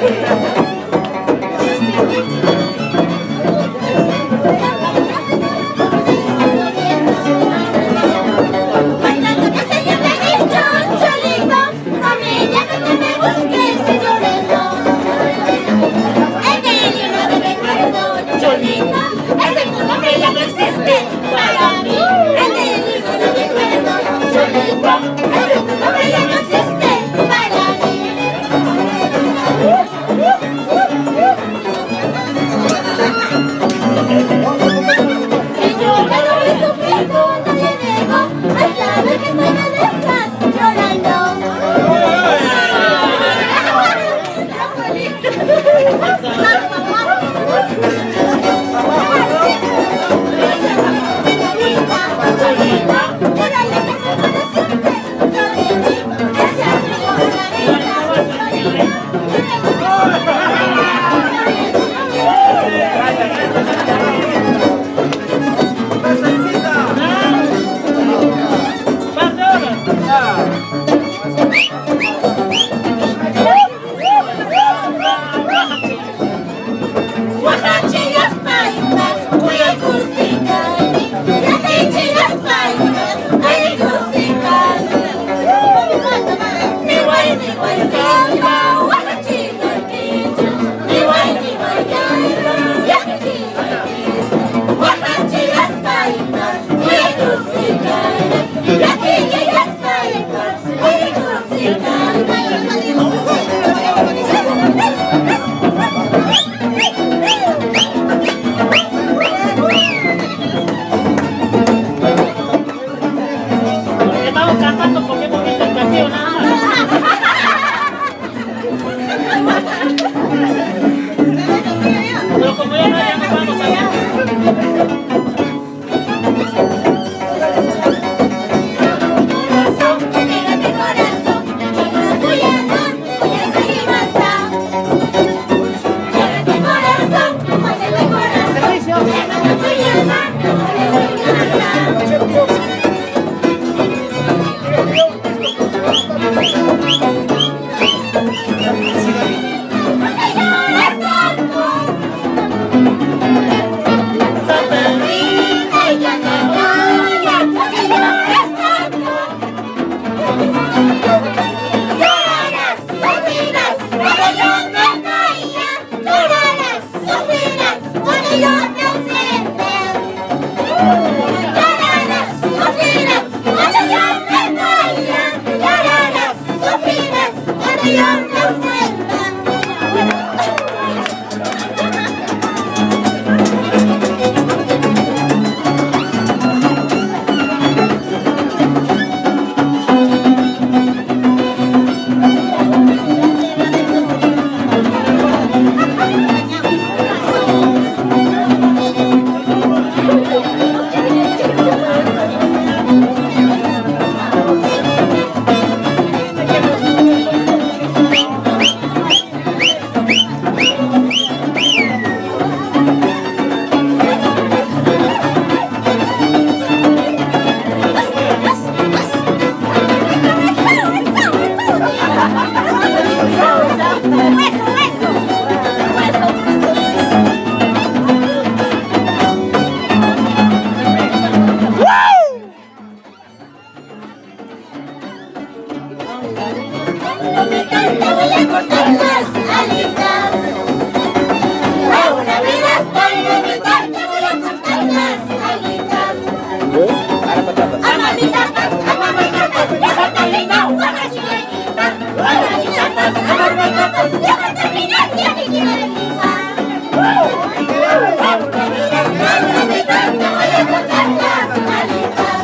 Por tanto que el Señor te ha dicho, Cholito, no me llames, no me busques llorando. En el libro de recuerdo, Cholito, ese tu nombre ya no existe para mí. En el libro de recuerdo, Cholito, ese tu nombre ya no existe para mí. Que llorando he sufrido, no te niego, al saber que tú me dejas llorando. Cholito, Estamos cantando porque hemos visto el castillo nada más. Pero como ya no, ya no vamos allá. Corazón, pégate corazón, yo no voy a amar, voy a seguir matando. Llégate corazón, muévete corazón, ya no te voy a amar, voy a seguir matando. Porque lloras tanto, perdida y ya no voy, porque lloras tanto. Llorarás, sufrirás, cuando yo me vaya. Llorarás, sufrirás, cuando yo me ausente. Llorarás, sufrirás, cuando yo me vaya. Llorarás, sufrirás, cuando yo me ausente. Hueso, hueso. Hueso, hueso. No me canta, voy a cortar las alitas. Ahora verás, no me canta, voy a cortar las alitas. Amamitapas, amamitapas, deja terminar, guaja chiquita. Amamitapas, amamitapas, deja terminar, ya que chiquita. Ahora verás, no me canta, voy a cortar las alitas.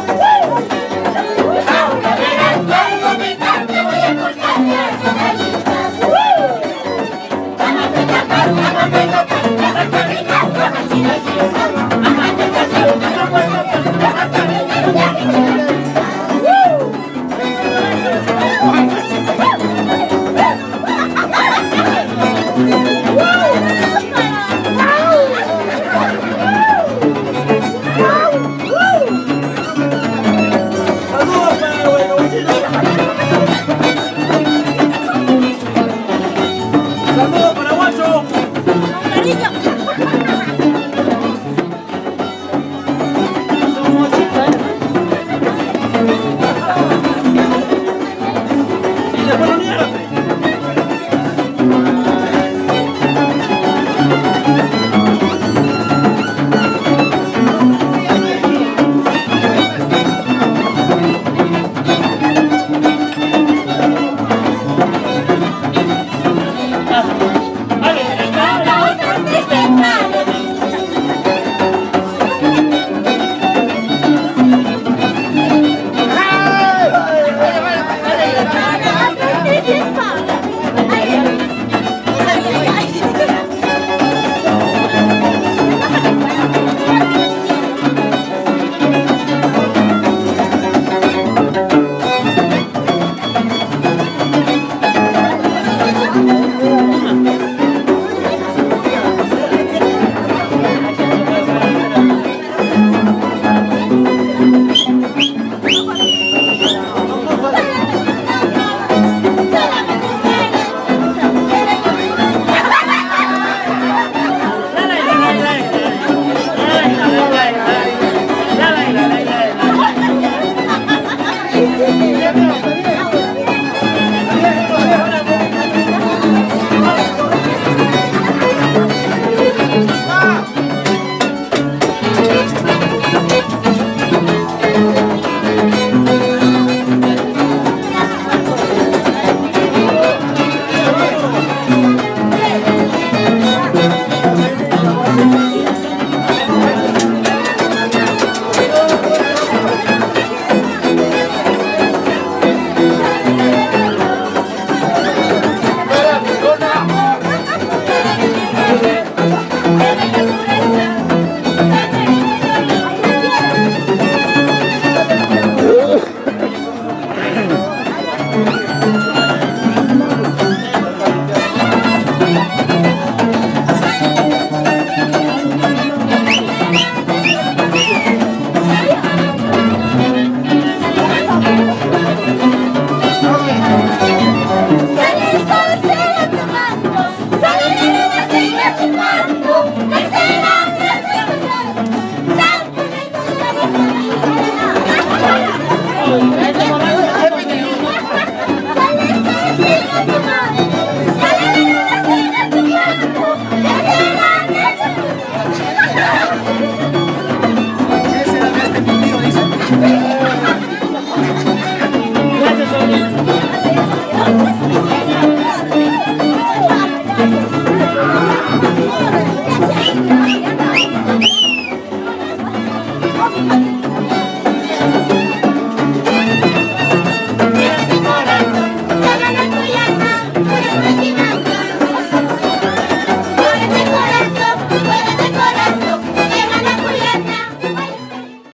Ahora verás, no me canta, voy a cortar las alitas. Amamitapas, amamitapas, deja terminar, guaja chiquita. Amamitapas, amamitapas, deja terminar, ya que chiquita. Woo! Llévate.